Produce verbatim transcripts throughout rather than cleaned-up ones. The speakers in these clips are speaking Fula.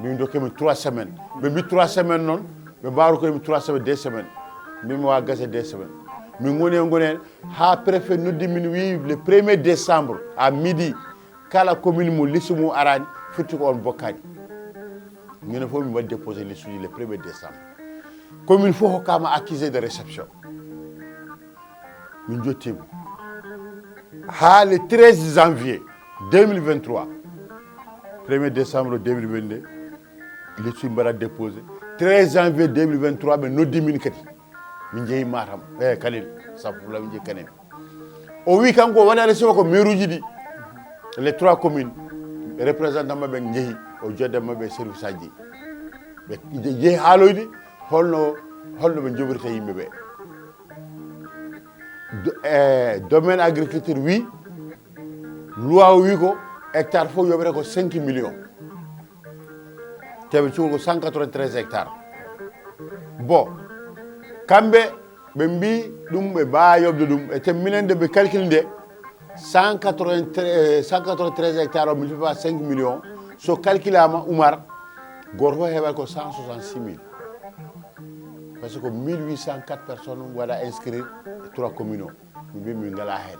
Min dokke min trois semaines. Ɓe mbi trois semaines noon, ɓe mbaru ko min trois semaines, deux semaines. Min mi wawa gasa deux semaines. Min goni e goni en, ha préfet noddi min, wi le premier décembre à midi, kala commune mo liste mum arani, firti ko on bokkani. Minen fof min mbaɗi déposé liste uji le premier décembre. Commune fof hokkama accusé de réception. Min jottima ha le treize janvier deux mille vingt-trois, premier décembre deux mille vingt-deux, liste uji mbaɗa déposé. Treize janvier deux mille vingt-trois, ɓe noddi min kadi. Min jeehi Matam, e Kanel, safrula, min jeehi Kanel. O wi kanko o waɗa recevoir ko maire uji ɗi, les trois communes, représentant maɓɓe jeehi, o jodda maɓɓe service aji. Ɓe jeehi haaloyde holno, holno ɓe joɓirta yimɓe ɓe. Do-, e domaine agriculture wi, loi o wi ko hectare fof yoɓete ko cinq millions. Te ɓe cuuɗi ko cent quatre-vingt-treize hectares. Bon, kamɓe ɓe mbi ɗum ɓe mbawa yoɓde ɗum. E te minen de ɓe calcule nde, cent quatre-vingt-treize, cent quatre-vingt-treize hectares o, mille fois cinq millions, so calculama, Oumar, goto fof heɓat ko cent soixante-six mille. Parce que mille huit cent quatre personnes waɗa inscrire e trois communes o. Min mbi min ngala hen.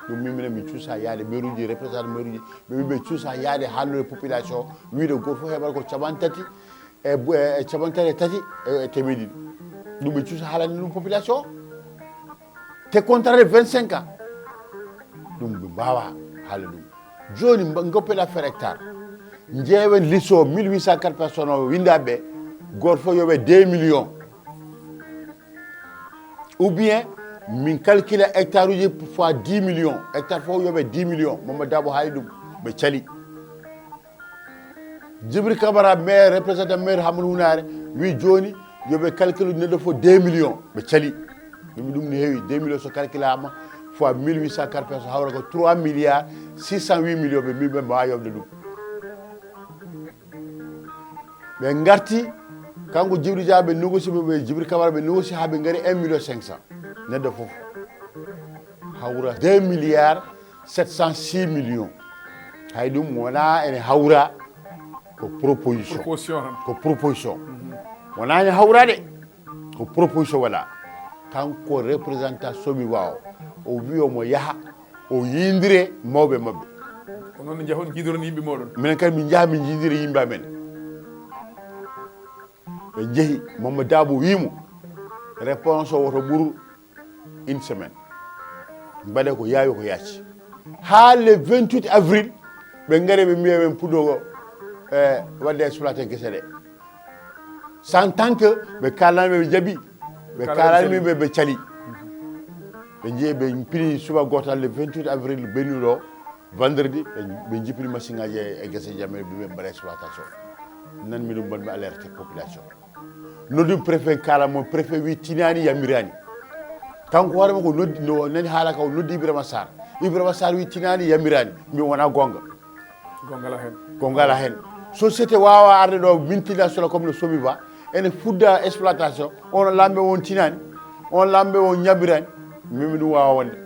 Ɗum min minen min cuusa yaade maire uji, représentant maire uji, ɓe mbi ɓe cuusa yaade haalnude population, wiide goto fof heɓat ko capanɗe tati e bu-, e capanɗe tati e tati e, e temeɗe ɗiɗi. Ɗum ɓe cuusa haalande ɗum population. Te contrat de vingt-cinq ans. Ɗum ɓe mbawa haala ɗum. Joni mba-, ngoppen affaire hectare. Jeewen liste o mille huit cent quatre personnes o windaɓe, goto fof yoɓe deux millions. Ou bien min calcula hectare uji fois dix millions, hectare fof yoɓe dix millions. Mamadou Dabo haali ɗum, ɓe cali. Djibril Camara, maire, représentant maire Hamadou Hunare, wi joni yoɓe calcule neɗɗo fof deux millions, ɓe cali. Ɗum, ɗum ne heewi, deux millions so calculama fois mille huit cent quatre personnes, hawra ko trois milliards six cent huit millions, ɓe mbi ɓe mbawa yoɓde ɗum. Ɓe garti, kanko Djibril Dia, ɓe négocie, ɓe, ɓe Djibril Camara, ɓe négocie ha ɓe gari un million cinq cent. Neɗɗo fof hawra deux milliards sept cent six millions. Hay ɗum wona ene hawra, ko proposition. Proposition tan. Ko proposition. Wona ene hawra de, ko proposition waɗa. Kanko représentant Somiva o, o wi omo yaha, o yindire mawɓe maɓɓe. Ko noon jahon jiidoron yimɓe moɗon. Minen kadi min jaha min jiidira yimɓe amen. Ɓe jeehi, Mamadou Dabo wimo, réponse o woto ɓuru une semaine. Mbaɗe ko yaawi ko yaaci. Ha le vingt-huit avril, ɓe ngari ɓe mbiya ɓen puɗɗo ko, e, waɗde exploité gese ɗe. Sans tant que ɓe kalani ɓe, ɓe jaabi, ɓe kalani ɓe, ɓe cali. Ɓe jeehi ɓe pini suba gotal le vingt-huit avril ɓennuɗo, vendredi, ɓe, ɓe jippini machine ngaji e, e gese jam, ɓe mbaɗa exploitation. Nan mi ɗum mbaɗmi alerte population. Noddi préfet, kala mo préfet wi tinani, yamirani. Kanko hoore makko noddi, no nani haala ka, o noddi Ibrahima Sarr. Ibrahima Sarr wi tinani, yamirani. Mbi wona gonga. Gonga ala hen. Gonga ala hen. Société wawa arde ɗo, multinationale comme no Somiva, ene fudda exploitation, on lamɓe on tinani, on lamɓe on ñabirani. Min mi ɗum wawa wonde.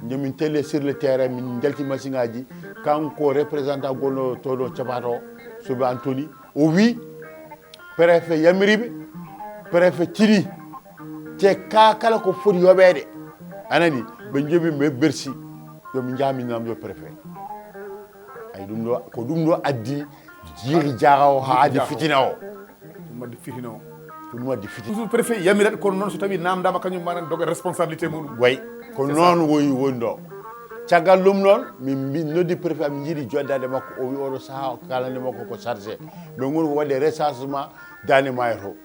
Nde min telle sur le terrain, min jalti machine ngaji, kanko représentant gonɗo to ɗo capato, Somiva Anthony, o wi, préfet yamiriɓe, préfet tini, te ka kala ko foti yoɓeede. Anani, ɓe joomi ɓe Bercy, yomi jaa min namdo préfet. Ay, ɗum ɗo, ko ɗum ɗo addi jiiri jaaga o, ha addi fitina o. Ɗum addi fitina o. Ko ɗum addi fitina. Toujours préfet yamirat, kono noon so tawi namdama kañum manan doga responsabilité muɗum. Way, ko noon woni, woni ɗo. Caggal ɗum noon, min mbi-, noddi préfet, min jiiɗi joddade makko, o wi oɗo saha o kalande makko ko chargé. Ɓe ngoni ko waɗde recensement Dande Maayo to.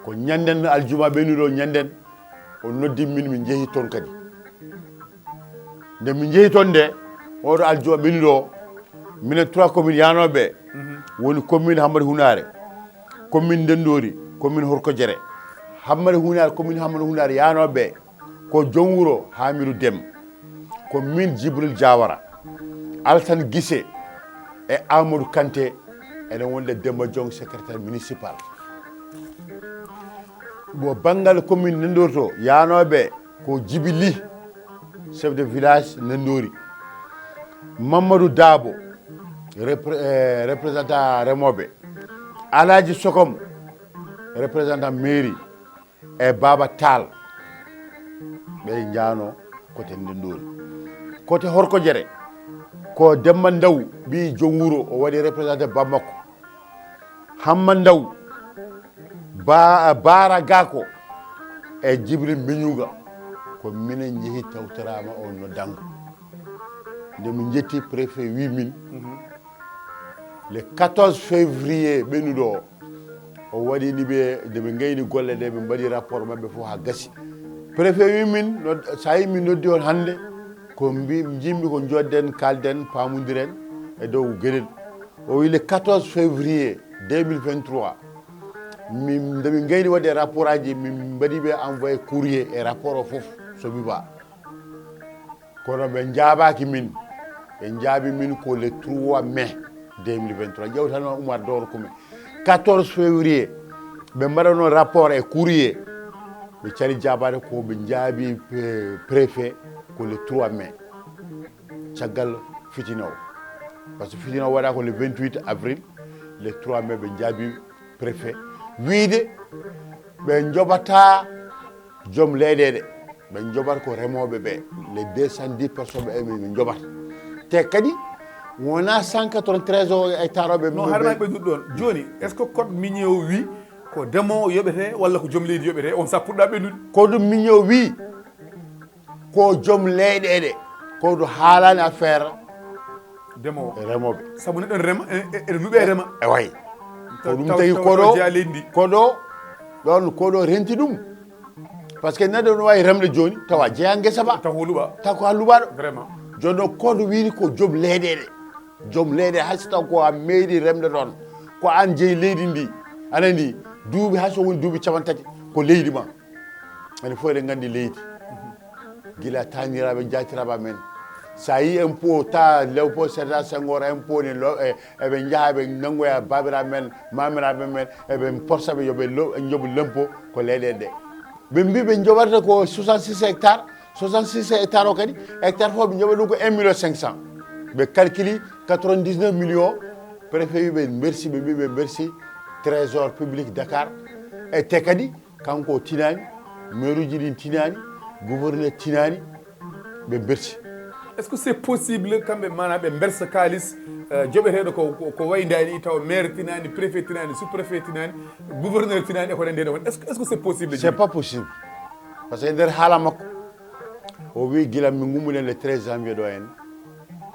Ko ñanden aljuma ɓennuɗo ñanden, o noddi min, min jeehi toon kadi. Nde min jeehi toon nde, oɗo aljuma ɓennuɗo o, minen trois commune yanoɓe, woni commune Hammadi Hunare, commune Ndendori, commune Horkojere. Hammadi Hunare, commune Hammadi Hunare yanoɓe, ko joom wuro Hamidou Dem, ko min Djibril Diawara, Alsan Gise e Amadou Kanté, eɗen wonde Demba Diong, secrétaire municipal. Mo banngal commune Ndendori to, yanoɓe ko Djibi Ly, chef de village Ndendori. Mamadou Dabo, repre- eh, représentant remoɓe. Alaji Sokom, représentant mairie. E Baba Tall, ɓe njaano kote ndendori. Kote horkojere, ko Demba Ndaw, ɓi joom wuro, o waɗi représenté bammakko. Hamma Ndaw, ba, Bara Gako, e Jibril Miñuga, ko minen njehi tawtorama o no dango. Nde min jetti, préfet wi min, le quatorze février ɓennuɗo o, o waɗini ɓe, nde ɓe gayni golle ɗe, ɓe mbaɗi rapport maɓɓe fof ha gasi. Préfet wi min, nod- sa yi min noddi on hannde, ko mbi- jimmi ko jodden, kalden, pamondiren e dow gueɗel. O wi le quatorze février deux mille vingt-trois, min, nde min gayni waɗde rapport aji, min mbaɗi ɓe envoyé courrier e rapport o fof, so biba. Kono ɓe njaabaki min, ɓe njaabi min ko le trois mai deux mille vingt-trois. Ƴewtanma Oumar Doro Koumé. Quatorze février, ɓe mbaɗano rapport e courrier. Ɓe cali jaabaade ko ɓe njaabi pe- préfet ko le trois mai. Caggal fitina o. Parce que fitina o waɗa ko le vingt-huit avril, le trois mai ɓe njaabi préfet. Wiide ɓe njoɓata joom leyɗeele, ɓe njoɓata ko remooɓe ɓe, les deux cent dix personnes ɓe ɓe njoɓata. Te kadi wona cent quatre-vingt-treize o hectare o ɓe. Non, haɗa ma ɓe- ɓeydude ɗon. Jooni, est-ce que code minier o wi ko demoowo yoɓete walla ko joom leydi yoɓete? On sa puɗɗa ɓeydude. Code minier o wi ko joom leyɗeele, ko ɗum haalani affaire Demoowo. Remooɓe. Sabu neɗɗo ene rema, ene ene luɓe rema. E way. Ko ɗum tawi koɗo jeya leydi ndi. Koɗo ɗon koɗo renti ɗum. Parce que neɗɗo no wawi remde joni tawa jeya ngesa ba. Taw ko luɓa. Taw ko a luɓaɗo. Vraiment. Joni noon koɗo wini ko joom leyɗeele. Joom leyɗeele, hay so taw ko a meeɗi remde ɗon, ko an jeyi leydi ndi, anani, duuɓi, hay so woni duuɓi capanɗe tati, ko leydi ma. Ene fof eɗen nganndi leydi. Gila taaniraaɓe, jaatiraaɓe amen. So a yii impôt, ta Léopold Sédar Senghor, impôt ne lo- e- eɓe njaha, eɓe nanngoya baabiraaɓe men, maamiraaɓe men, eɓe porsa ɓe yo ɓe lo- njoɓ lempo ko leyɗeele ɗe. Ɓe mbi ɓe njoɓata ko soixante-six hectares. Soixante-six hectares o kadi, hectare fof ɓe njoɓa ɗum ko un million cinq cent. Ɓe calculi quatre-vingt-dix-neuf millions. Préfet wi ɓe mbersi, ɓe mbi ɓe mbersi trésor public Dakar. E te kadi kanko o tinani, maire uji ɗin tinani, gouverneur tinani, ɓe berti. Est-ce que c'est possible kamɓe mana ɓe bersa kalis joɓeteɗo ko ko wayndani, tawa maire tinani, préfet tinani, sous préfet tinani, gouverneur tinani e ko nande ɗon? Est-ce que c'est possible? C'est pas possible. Parce que nder haala makko o wi gila mi gummuɗen le treize janvier ɗo en,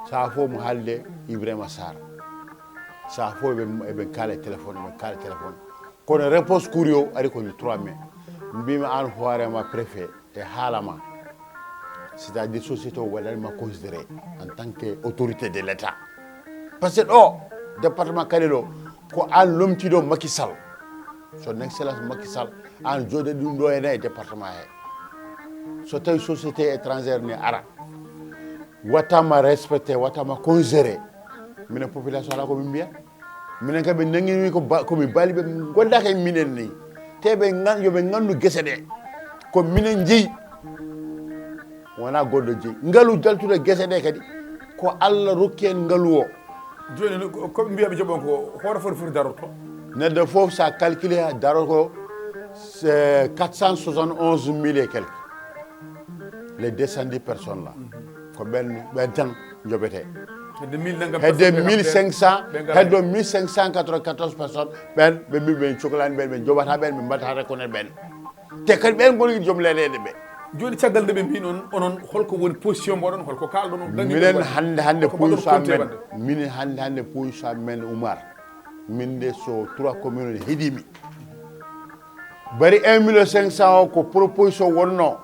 sa fof mo haalde Ibrahima Sarr, sa fof eɓe kaala e téléphone, eɓe kaala e téléphone. Kono réponse courrier o ari ko le trois mai. Mbimi an hoorema préfet e haalama, c'est-à-dire société o waɗanima considéré en tant que autorité de l'état. Parce que ɗo département Kaleɗo ko an lomtiɗo Macky Sall, son excellence Macky Sall, an jooɗa ɗum ɗo ena e département he. So tawi société étrangère ne ara, wattama respecté, wattama considéré, minen population ala komin mbiya. Minen kam ɓe nanngini ko ba- komi baali, ɓe gondaka e minen ni. Te ɓe ngan- yo ɓe nganndu gese ɗe ko minen jeyi, wona goɗɗo jeyi. Ngalu jaltuɗo gese ɗe kadi ko Allah rokki en ngalu o. Joni no- ko- ko mbiyaɓe joɓon ko hoto foti foti darorto? Neɗɗo fof sa calculé darorto, c'est quatre cent soixante-onze mille et quelques. Les deux cent dix personnes là, ko ɓen ɓen tan joɓete. Hedde mille nanngam hedde personnes ɓe mille cinq cents ɓe ngala heddo hen. Mille cinq cent quatre-vingt-quatorze personnes ɓen ɓe mbi ɓen coklani ɓen, ɓe joɓata ɓen, ɓe mbatta reconnaître ɓen. Te kadi ɓen goni joom leyɗeele ɓe. Joni caggal nde ɓe mbi noon, onon holko woni position moɗon, holko kalɗon on? Minen hannde hannde position amen, minen hannde hannde position amen Oumar, min nde so trois communes ne heeɗimi. Bari un million cinq cent o ko proposition wonno.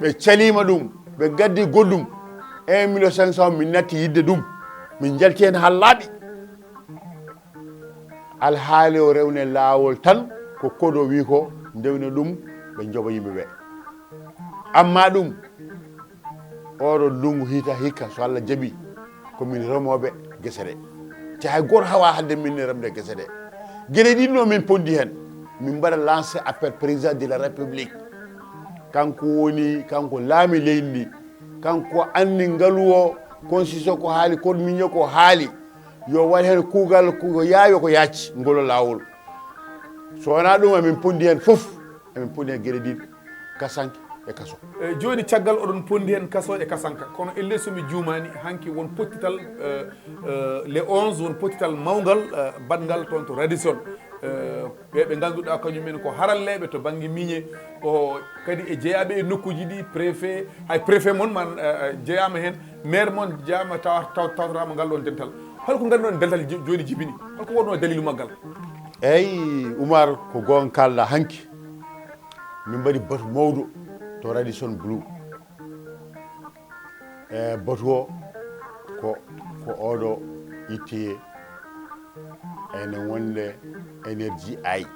Ɓe calima ɗum, ɓe gaddi goɗɗum. Un million cinq cent, min natti yidde ɗum. Min jalti hen ha laaɓi. Alhaali o rewne laawol tan, ko koɗo wi ko ndewna ɗum, ɓe joɓa yimɓe ɓe. Amma ɗum, oɗo ndungu hita hikka, so Allah jaɓi, ko min remoɓe gese ɗe. Te hay goto hawa hadde min ni remde gese ɗe. Gueɗe ɗiɗi no min pondi hen. Min mbaɗa lancé appel président de la République. Kanko woni, kanko laami leydi ndi. Kanko anndi ngalu o, Constitution ko haali, code minier ko haali. Yo waɗ heen kuugal ko yaawi, ko yaaci ngolo laawol. So wonaa ɗum, emin ponndi heen fof, emin ponndi heen geɗe ɗiɗi, kasanke e kaso. E jooni, caggal oɗon ponndi heen kaso e kasanka, kono elle so mi juumaani, hanki won pottital, eh, eh, le onze, won pottital mawngal, eh, baɗngal toon to Radisson. Eh, ɓe ɓe ngannduɗaa kañumen ko haralleeɓe to bannge miñe, o kadi e jeyaaɓe e nokkuuji ɗi, préfet, hay préfet mon man, eh, eh, jeyaama heen, maire mon jeyaama, tawa taw tawtoraama ngal ɗoon dental. Hol ko ngannduɗon dental jo- jooni jibini? Hol ko wonno dalilu maggal? Eyi, Umar, ko goonga kaalɗaa hanki. Min mbaɗi batu mawɗo to Radisson Blu. E batu o ko, ko oɗo itte ene wonde Energy Eye.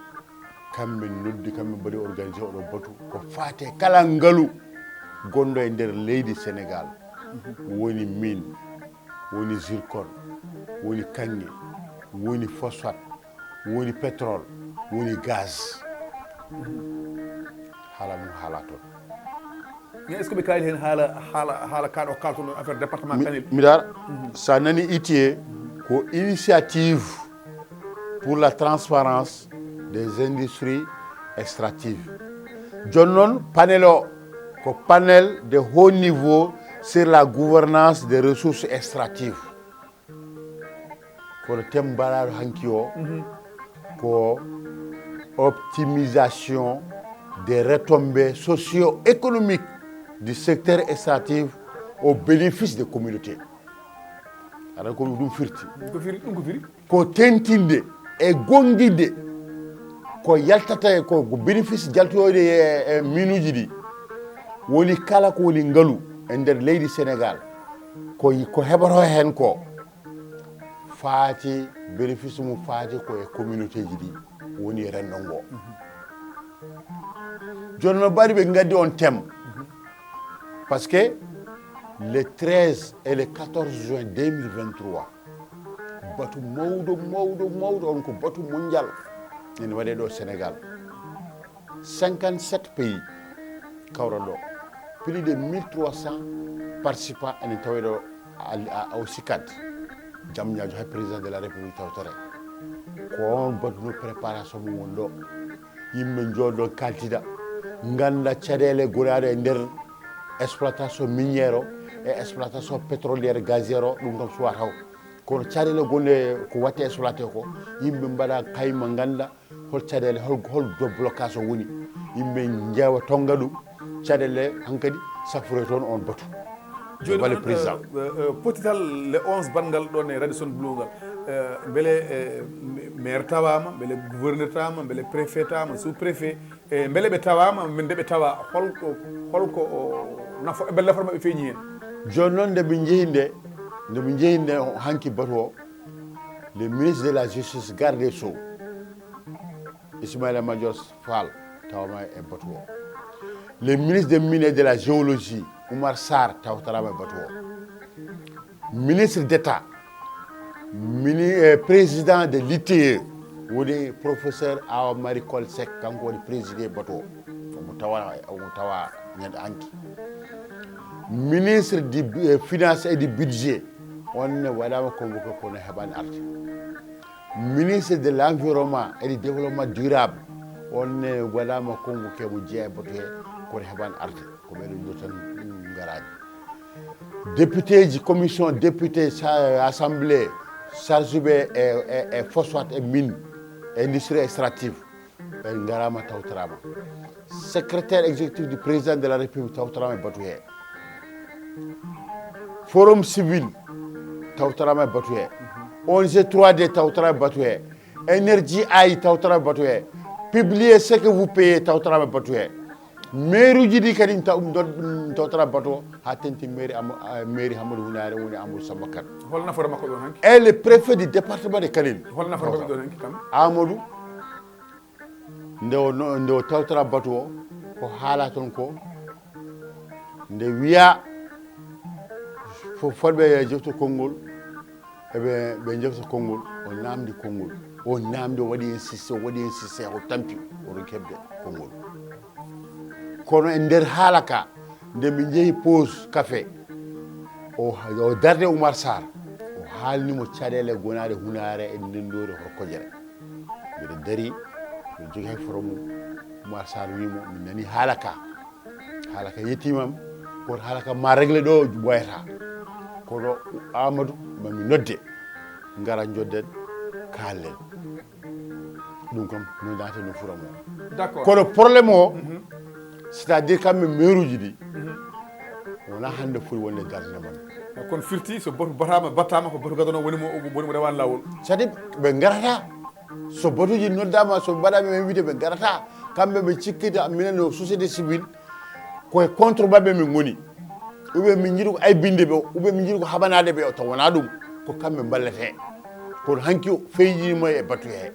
Kamɓe noddi, kamɓe mbaɗi organisé oɗo batu ko faate kala ngalu gonɗo e nder leydi Sénégal. Woni mine, woni zircon, woni kaŋŋe, woni phosphate, woni pétrole, woni gaz. Haala mum haala toon. Mais est-ce que ɓe kaali heen haala haala haala kaɗo kaltono affaire département Kanel? Mi dara, so a nani itte ko initiative pour la transparence des industries extractives. Jooni noon, panel o ko panel de haut niveau sur la gouvernance des ressources extractives. Kono thème mbaɗaaɗo hanki o ko optimisation des retombées socio-économiques du secteur extractif au bénéfice des communautés. Aɗa ko ɗum firti? Ko firi ɗum ko firi? Ko tentinde e gonnginde ko yaltata e ko, ko bénéfice jaltoyde e, e minuuji ɗi. Woni kala ko woni ngalu e nder leydi Sénégal, ko, ko heɓoto heen ko faati, bénéfice mum faati ko e communauté ji ɗi, woni e renndo ngo. Jooni noon, mbaɗi ɓe ngaddi on thème, parce que le treize et le quatorze juin deux mille vingt-trois, batu mawɗo, mawɗo, mawɗo on ko batu mondial ene waɗe ɗo Sénégal. Cinquante-sept pays kawra ɗo, plus de mille trois cents participants ene tawe ɗo. Au CICAD, Diamniadio, hay président de la République tawtore. Ko on mbaɗuno préparation mum won ɗo. Yimɓe njooɗo kaltida, ngannda caɗeele gonaɗe e nder exploitation minière o e exploitation pétrolière gazière o, ɗum kam suwa taw. Kono caɗeele gonɗe ko watte exploité ko, yimɓe mbaɗa kayma, ngannda hol caɗeele, hol, hol do blocage o woni. Yimɓe njeewa, tonga ɗum, caɗeele hankadi safroy toon on batu. Jooni noon, président, eh, eh, pottital le onze baɗngal ɗoon e Radisson Blu ngal, eh, mbele, eh, maire tawaama, mbele gouverneur tawaama, mbele préfet tawaama, sous préfet, eh, mbele ɓe tawaama, nde ɓe tawa, holko, holko o nafo, mbele nafoore maɓɓe feeñi heen? Jooni noon, nde min njehi nde, nde min njehi nde hanki batu o, le ministre de la justice, garde des sceaux, Ismaïla Madior Fall, tawama e batu o. Le ministre des mines et de la géologie, Oumar Sarr, tawtorama e batu o. Ministre d'État, mini, eh, président de l'ITIE, woni professeur Awa Marie Coll Seck, kanko woni président batu o. Omo tawa, omo tawa ñande hanki. Ministre du, eh, finance et du budget, on ne waɗama convoqué, kono heɓani arde. Ministre de l'environnement et du développement durable, on ne waɗama convoqué, mo jeeya batu he, kono heɓani arde. Ko ɓeɗo ɗo tan ngaraani. Député ji, commission, député, assemblée, chargé ɓe e, e, e phosphate e mine, e industrie extractive, ɓe ngarama, tawtorama. Secrétaire exécutif du président de la République tawtorama e batu he. Forum civil tawtorama e batu he. O N G trois D tawtorama e batu he. Energy Eye tawtorama e batu he. Publiez ce que vous payez tawtorama e batu he. Maire uji ɗi kadi taw ɗum ɗon, ɗum tawtorama e batu o, ha tenti maire Am-, ah, maire Hammadou Hunaare, woni Amadou Samba Kane. Hol nafoore makko ɗon hanki? Et le préfet du département de Kanel. Hol nafoore makko ɗon hanki kam? Amadou, nde o no-, nde o tawtora batu o, ko haala toon ko, nde wiya fo-, fodɓe jofto konngol, eɓe, ɓe jofta konngol, o namdi konngol. O namdi, o waɗi insisté, o waɗi insisté, o tampi, o ronki heɓde konngol. Kono e nder haala ka, nde min njehi pause café, O, o darde Oumar Sarr, o haalni mo caɗeele gonaaɗe hunaare e ndenndoori horkojere. Mbiɗo dari, mbiɗo jogi hay foto mum. Oumar Sarr wii mo, "Mi nani haala ka. Haala ka yettiima am, kono haala ka ma réglé ɗo ɓooyata. Kono Amadou, ma mi nodde, ngara njodden, kaallen." Ɗum kam, no naata no fura mo. D'accord. Kono problème o, c'est-à-dire kamɓe meeruuji ɗi, wonaa hannde foti wonde darnde man. Kono firti, so batu bataama, battaama ko batu gadano woni mo, woni mo rewaani laawol. C'est-à-dire, ɓe ngarata. So batuuji noddaama, so mbaɗaama ɓe invité, ɓe ngarata. Kamɓe ɓe cikkita minen no société civile, ko e contre maɓɓe min ngoni. Ou bien min njiɗi ko aybinde ɓe, ou bien min njiɗi ko haɓanaade ɓe, taw wonaa ɗum. Ko kamɓe mballetee. Kono hanki o feejiima e batu he.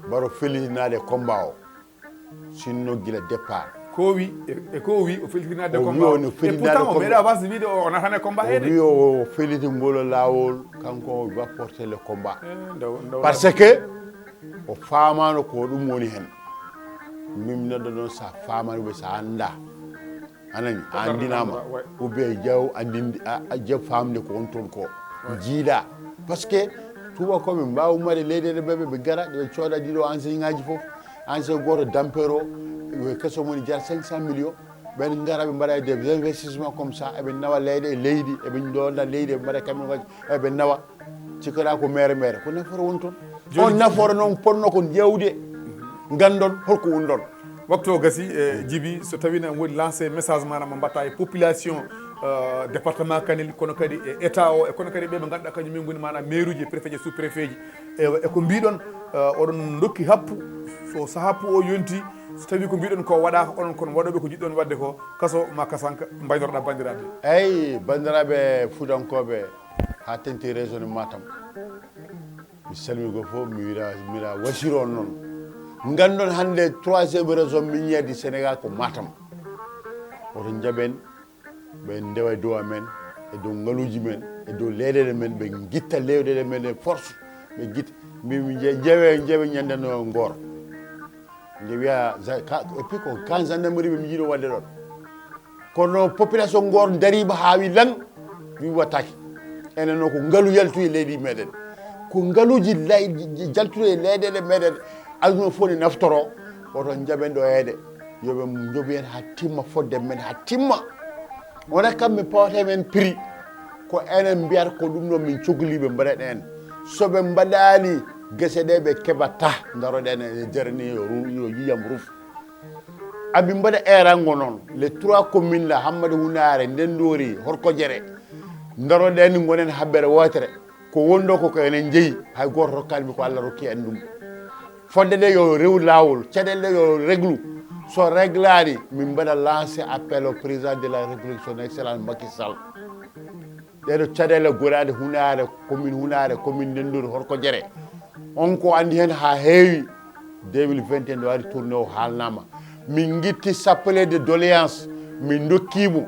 Baro felitinaade combat o. Sinno gila départ. Ko wi, e, e ko wi, o felitinaade o combat wi o. O no felitinaade combat. E pourtant, o meeɗa wasde wiide o, o natane combat he de. O wi o, o feliti ngolo laawol, kanko o va porter le combat. Eh, ndaw, ndaw. Parce que o faamaano ko ɗum woni hen. Min neɗɗo noon, sa faamaani, ɓe sa annda. Anani, a anndinaama, ouais, ou bien jaw anndinde, a, a jaw faamde ko on toon ko. Ouais. Jiiɗa. Parce que tuubakooɓe mbaawa ummade leyɗeele maɓɓe, ɓe ngara, ɓe cooda ɗiɗo enseignant ngaji fof. Enseignant gooto dampeur o, keso mum ene jara cinq cent millions. Ɓen ngara, ɓe mbaɗa des investissements comme ça, eɓe nawa leyɗe e leydi, eɓe ndoonda leydi, eɓe mbaɗa camion ngaji, eɓe nawa. Cikkata ko mere mere, ko nafoore woni toon. Jooni on nafoore noon ponno ko ƴeewde, nganndon holko woni ɗon. Waktu o gasi, e, Jibi, so tawii ne woodi lancé message maanaam mo mbaɗta e population, eh, département Kanel, kono kadi e état o, e kono kadi ɓe ɓe ngannduɗaa kañum en ngoni maanaam maire uji, préfet ji, sous préfet ji, e, e ko mbiɗon, eh, oɗon ndokki happu, so, so happu o yonti, so tawii ko mbiɗon ko waɗaaka, onon kono waɗooɓe ko njiɗɗon waɗde ko, kaso ma kasanka, mbaynorɗaa banndiraaɓe. Eyi, banndiraaɓe Fuutankooɓe, haa tenti région de Matam. Mi salmini gooto fof, mi wira, mi wira wasiro on noon. Nganndon hannde troisième région minière du Sénégal ko Matam. Woto njaɓen, ɓe ndewa e dow amen, e dow ngaluuji men, e dow leyɗeele men, ɓe ngitta leyɗeele men e force, ɓe ngitta. Mbi, mi nje-, njewe, njewe ñande no Ngor. Nde wiya za-, ka, et puis ko kan gendarmerie ɓe mi yiɗo waɗde ɗon. Kono population Ngor dariima haa wi lan, wi wattaaki. Enen noon ko ngalu yaltu e leydi meɗen. Ko ngaluuji lay-, jaltuɗi e leyɗeele meɗen, aduna fof ne naftoro, woto njaɓen ɗo eede. Yo ɓe njoɓi en haa timma, fodde men haa timma. Wona kamɓe pawata men prix. Ko enen mbiyata ko ɗum ɗo min cokli ɓe mbaɗa en. So ɓe mbaɗaani gese ɗe ɓe keɓata, ndaroɗen e nder ni yo ru-, yo yiyam ruf. Abi mbaɗa erango noon, les trois communes la, Hammadi Hunaare, Ndenndoori, Horkojere. Ndaroɗen ni ngonen habbere wootere. Ko wonɗo ko, ko enen njeyi, hay gooto rokkaani mi ko Allah rokki en ɗum. Fodde nde yo rew laawol, caɗeele ɗe yo reglu. So reglaani, min mbaɗa lancer appel au président de la République, son excellence Macky Sall. Ɗeɗo caɗeele goraade Hunaare, commune Hunaare, commune Ndenndoori, Horkojere. On ko anndi heen haa heewi, deux mille vingt et un ɗo ari tourné o haalnaama. Min ngitti sappelee de doléance, min ndokkii mo.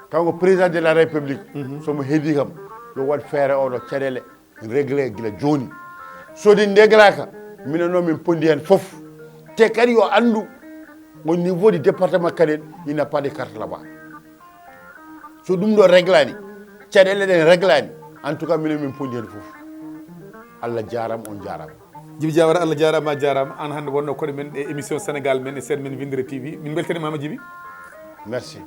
Kanko président de la République, so mo heedi kam, yo waɗ feere oɗo caɗeele. Réglé gila jooni. So ɗi ndeglaka, minen noon min pondi heen fof. Te kadi yo anndu, au niveau du département Kanel, il n'y a pas de carte là-bas. So ɗum ɗo réglani, caɗeele ɗen réglani, en tout cas minen min pondi heen fof. Allah jaarama, on jaarama. Jibi Jawara, Allah jaarama, a jaarama. An hannde wonno koɗo men e émission Sénégal men e seen men Winndere T V. Min mbeltaniima ma Jibi. Merci.